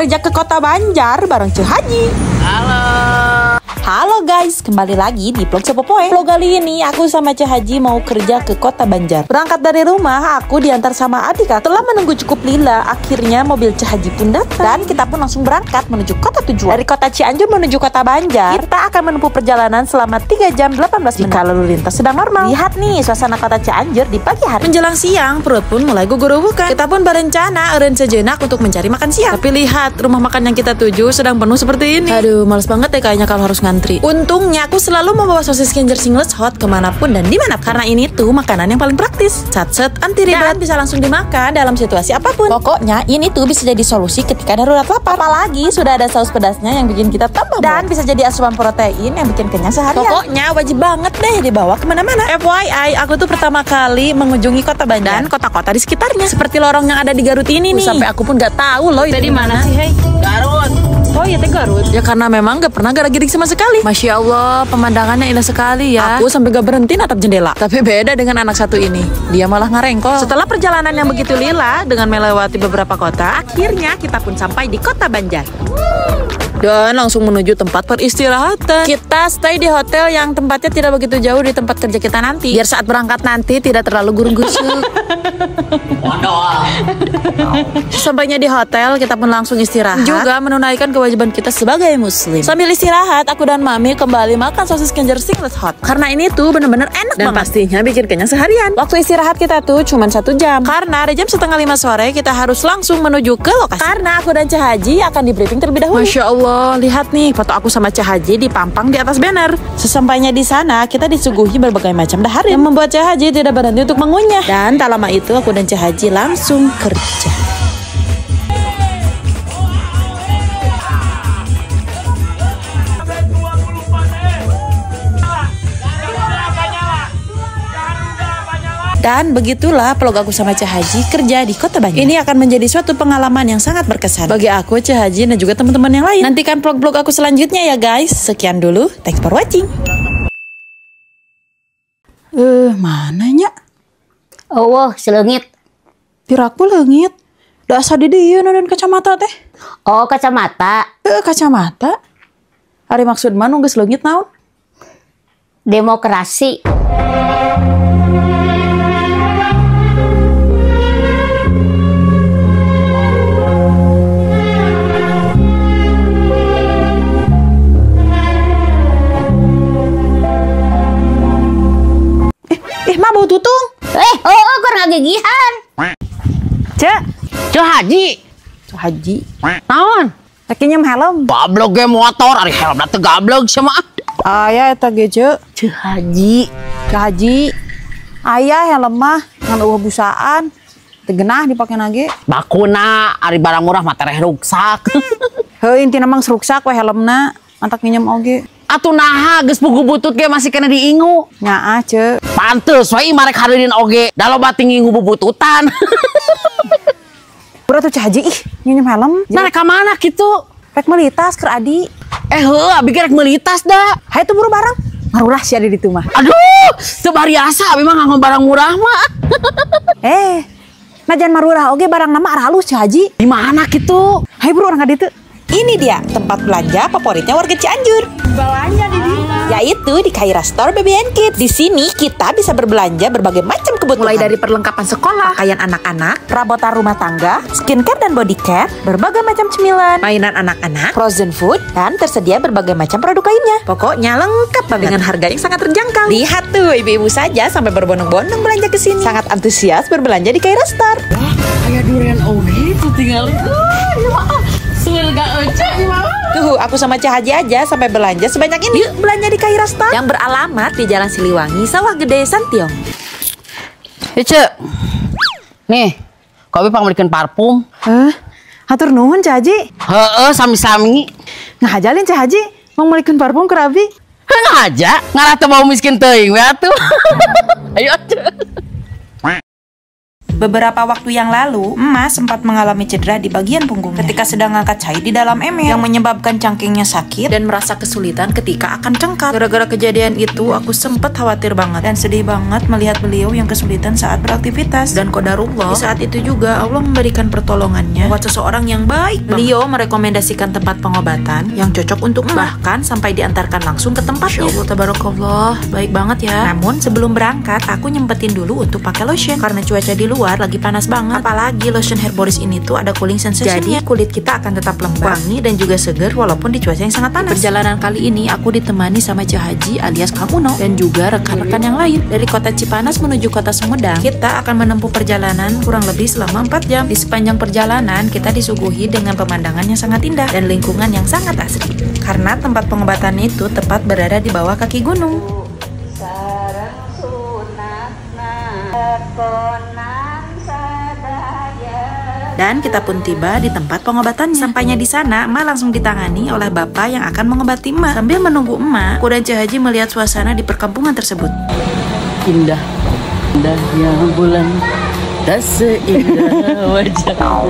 Kerja ke kota Banjar bareng Ceu Haji. Halo. Halo guys, kembali lagi di vlog Sepopoe. Vlog kali ini aku sama Ceu Haji mau kerja ke kota Banjar. Berangkat dari rumah, aku diantar sama adik. Setelah menunggu cukup lila, akhirnya mobil Ceu Haji pun datang. Dan kita pun langsung berangkat menuju kota tujuan. Dari kota Cianjur menuju kota Banjar, kita akan menempuh perjalanan selama 3 jam 18 menit jika lalu lintas sedang normal. Lihat nih suasana kota Cianjur di pagi hari. Menjelang siang, perut pun mulai gugurubukan. Kita pun berencana eureun sejenak untuk mencari makan siang. Tapi lihat, rumah makan yang kita tuju sedang penuh seperti ini. Aduh, males banget ya kayaknya kalau harus ngantri. Untungnya aku selalu membawa sosis Kenjer Singles Hot kemanapun dan dimanapun. Karena ini tuh makanan yang paling praktis, satset, anti ribet, dan bisa langsung dimakan dalam situasi apapun. Pokoknya ini tuh bisa jadi solusi ketika darurat lapar. Apalagi sudah ada saus pedasnya yang bikin kita tambah dan bisa jadi asupan protein yang bikin kenyang seharian. Pokoknya wajib banget deh dibawa kemana-mana. FYI, aku tuh pertama kali mengunjungi kota Banjar dan kota-kota di sekitarnya. Seperti lorong yang ada di Garut ini nih. Sampai aku pun gak tahu loh itu di mana sih, hei? Garut. Oh iya teh Garut. Ya karena memang gak pernah gara-giring sama sekali. Masya Allah, pemandangannya indah sekali ya. Aku sampai gak berhenti natap jendela. Tapi beda dengan anak satu ini, dia malah ngarengkol. Setelah perjalanan yang begitu lila dengan melewati beberapa kota, akhirnya kita pun sampai di kota Banjar. Dan langsung menuju tempat peristirahatan. Kita stay di hotel yang tempatnya tidak begitu jauh di tempat kerja kita nanti, biar saat berangkat nanti tidak terlalu gurung-gusuk. Sampainya di hotel, kita pun langsung istirahat. Juga menunaikan kewajiban kita sebagai muslim. Sambil istirahat, aku dan mami kembali makan sosis Kenjer Singles Hot. Karena ini tuh bener-bener enak dan banget. Pastinya bikin kenyang seharian. Waktu istirahat kita tuh cuma 1 jam. Karena di jam 4:30 sore kita harus langsung menuju ke lokasi. Karena aku dan Ceu Haji akan di briefing terlebih dahulu. Masya Allah, lihat nih foto aku sama Ceu Haji dipampang di atas banner. Sesampainya di sana, kita disuguhi berbagai macam dahareun yang membuat Ceu Haji tidak berhenti untuk mengunyah. Dan tak lama itu aku dan Ceu Haji langsung kerja. Dan begitulah vlog aku sama Ceu Haji kerja di kota Banjar. Ini akan menjadi suatu pengalaman yang sangat berkesan bagi aku, Ceu Haji, dan juga teman-teman yang lain. Nantikan vlog-vlog aku selanjutnya ya guys. Sekian dulu, thanks for watching. Mananya? Oh, seleungit. Piraku leungit. Da asa di dieu nonton kacamata teh. Oh, kacamata. Kacamata. Ari maksud mah nu geus leungit naon? Demokrasi. Mah bau tutung. Oh, keur ngagigihan. Cek, Ceu Haji. Ceu Haji. Naon? Rek nyeum helm. Gablog ge motor, ari helmna teu gablog sia mah. Aya eta ge, Ceu. Ceu Haji. Ceu Haji. Aya helm mah ngan eueuh busaan. Teu geunah dipake ge. Bakuna ari barang murah mah tereh ruksak. Heuh, intina mah geus ruksak we helmna. Mantak nginjem oge. Atuh naha geus pugu butut ge masih kena diingu. Nyaah, Ceu. Pantes we marek hareudin oge, da loba tinggi bubututan. Bro tuh Ceu Haji ih, nginjem helm. Nah, rek ka mana kitu? Rek meuli tas keur adi. Heuh, abi ge rek meuli tas da. Hayu tuh buru barang. Marurah si adi ditu mah. Aduh, teu bariasa abi mah nganggo barang murah mah. Nah jangan marurah oge barang nama aralus Ceu Haji. Di mana kitu? Hayu buru urang ka ditu. Ini dia tempat belanja favoritnya warga Cianjur. Belanja di sini. Yaitu di Kaira Store Baby and Kids. Di sini kita bisa berbelanja berbagai macam kebutuhan. Mulai dari perlengkapan sekolah, pakaian anak-anak, perabotan rumah tangga, skincare dan body care, berbagai macam cemilan, mainan anak-anak, frozen food, dan tersedia berbagai macam produk lainnya. Pokoknya lengkap banget dengan harga yang sangat terjangkau. Lihat tuh, ibu-ibu saja sampai berbondong-bondong belanja ke sini. Sangat antusias berbelanja di Kaira Store. Wah, kayak durian oge tuh tinggal. Tuh, aku sama Ceu Haji aja sampai belanja sebanyak ini. Yuk belanja di Kaira Store yang beralamat di Jalan Siliwangi, Sawah Gede, Santiong. Ceu. Nih, kau pangmelikeun parfum. Hatur nuhun Ceu Haji. Heeh, sami-sami. Ngahajalin Ceu Haji, mangmelikeun parfum ke Abi. Ngahaja, ngarah teu bau miskin teuing we atuh. Ayo atuh. Beberapa waktu yang lalu, emak sempat mengalami cedera di bagian punggungnya ketika sedang ngangkat cai di dalam ember yang menyebabkan cangkingnya sakit dan merasa kesulitan ketika akan cengkat. Gara-gara kejadian itu, aku sempat khawatir banget dan sedih banget melihat beliau yang kesulitan saat beraktivitas. Dan qadarullah, di saat itu juga Allah memberikan pertolongannya buat seseorang yang baik banget. Beliau merekomendasikan tempat pengobatan yang cocok untuk emak, bahkan sampai diantarkan langsung ke tempatnya. Masya Allah, tabarakallah, baik banget ya. Namun sebelum berangkat, aku nyempetin dulu untuk pakai lotion karena cuaca di luar lagi panas banget. Apalagi lotion Herborist ini tuh ada cooling sensation. Jadi kulit kita akan tetap lembab, wangi dan juga seger walaupun di cuaca yang sangat panas. Perjalanan kali ini aku ditemani sama Ceu Haji alias Kang Uno dan juga rekan-rekan yang lain. Dari kota Cipanas menuju kota Sumedang, kita akan menempuh perjalanan kurang lebih selama 4 jam. Di sepanjang perjalanan kita disuguhi dengan pemandangan yang sangat indah dan lingkungan yang sangat asri. Karena tempat pengobatan itu tepat berada di bawah kaki gunung. Dan kita pun tiba di tempat pengobatannya. Sampainya di sana, emak langsung ditangani oleh bapak yang akan mengobati emak. Sambil menunggu emak, aku dan Ceu Haji melihat suasana di perkampungan tersebut. Indah, indahnya bulan, tak seindah wajah.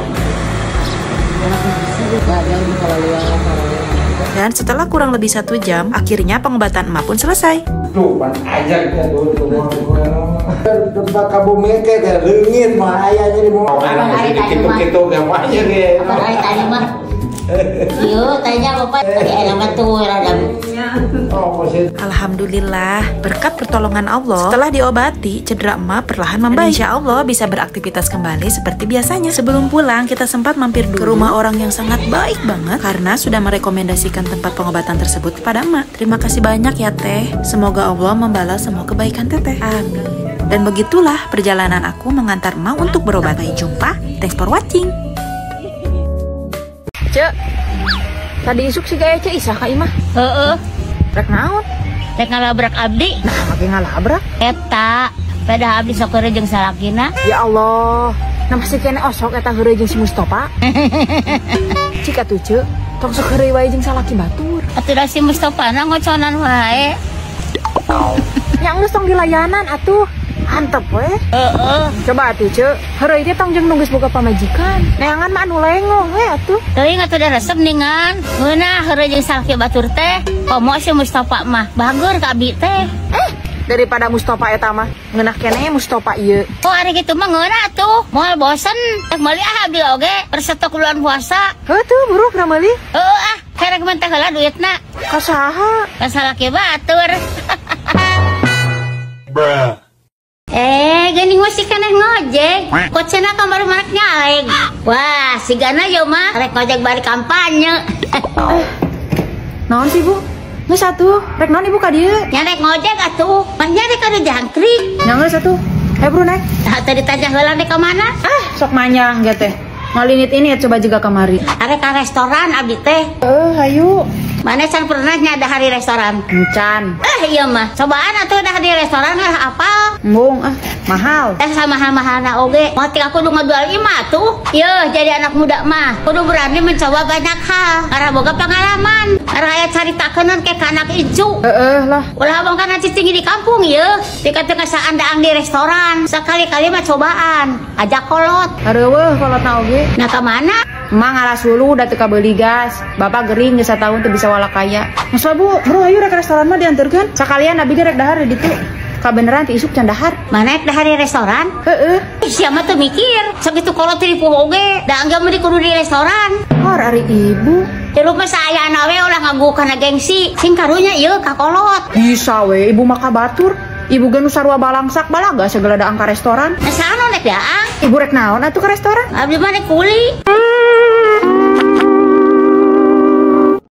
Dan setelah kurang lebih 1 jam, akhirnya pengobatan emak pun selesai. Tuh, aja tempat kamu meke teh leungit mah aya jadi mau kitu-kitu gamanya ge. Apa tadi mah? Ieu tanya bapak tadi aya mah tuh rada. Alhamdulillah, berkat pertolongan Allah, setelah diobati, cedera emak perlahan membaik. Insya Allah bisa beraktivitas kembali seperti biasanya. Sebelum pulang, kita sempat mampir dulu ke rumah orang yang sangat baik banget karena sudah merekomendasikan tempat pengobatan tersebut kepada emak. Terima kasih banyak ya teh. Semoga Allah membalas semua kebaikan teteh. Amin. Dan begitulah perjalanan aku mengantar emak untuk berobat. Sampai jumpa. Thanks for watching. Cek, tadi isuk sih gaya Cek Isah ka imah. Heeh. Rek naon? Rek ngalabrak abdi. Nah, make ngalabrak. Eta, pedah abdi sok heureuy jeung salakina. Ya Allah, nah masih kene osok eta heureuy jeung si Mustopa. Cik atuh Cek, tong sok heureuy wae jeung salaki batur. Atuh da si Mustopa na ngoconan wae. Nya geus tong dilayanan atuh. Antep we. Heeh. Coba atuh Cek, heureuy teh tong jeung nu geus boga pamajikan. Neangan mah anu lengoh we atuh. Teuing atuh da resep ningan. Ngeunah heureuy jeung salaki batur teh. Komo si Mustopa mah bager ka abdi teh. Daripada Mustopa eta mah ngeunah keneh Mustopa ieu. Oh ari kitu mah ngeunah atuh. Moal bosen. Rek meuli ah abdi oge persetok bulan puasa. Heuh tuh buruk rek meuli. Heuh ah, kerek mentah heula duitna. Ka saha? Ka salaki batur. Bruh. Geuning masih keneh ngojek. Kocena kamari marak nyaleg. Wah, sigana ieu mah rek ngojek bari kampanye. Naon sih, Bu? Geus atuh, rek naon ibu ka dieu? Nya rek ngojek atuh, mah nya rek ka jangkrik. Nya geus atuh. Hayu bro naik. Tah tadi ditanya heula rek ka mana? Ah, sok manyang ge teh. Ngalinit ini ya coba juga kamari. Arek ka restoran abdi teh. Hayu. Mana can pernah nya dahar di restoran? Encan. Iya mah. Cobaan atuh dahar di restoran lah apal. Embung ah, mahal. Sama mahal-mahalna oge. Motik aku nu ngajual imah tuh. Yeuh, jadi anak muda mah kudu berani mencoba banyak hal. Karena boga pengalaman. Karena aya caritakeun ke ka anak incu. Heeh lah. Ulah abang kana cicing di kampung yeuh. Dikateun saandaang di restoran. Sekali-kali mah cobaan. Ajak kolot. Areueuh kolotna oge. Nah ka mana? Emak ngalas hulu udah teu kabeuli gas. Bapak gering geus satahun teu bisa walakaya. Geus lah Bu, bro ayo rek restoran mah dianterkeun. Sakalian abi ge rek dahar di ditu. Kabeneran ti isuk can dahar. Mana rek dahar di restoran? Heeh. Sia mah teu mikir. Sakitu kolot teu dipuh oge. Da angga mah kudu di restoran. Hor ari ibu. Di rumah saayana we ulah nganggo kana gengsi. Sing karunya ieu ka kolot. Bisa we ibu mah ka batur. Ibu ge nu sarua balangsak balaga segala daang ka restoran. Nah, saha nu rek daang? Ibu rek naon atuh ka restoran? Abdi mah rek kuli.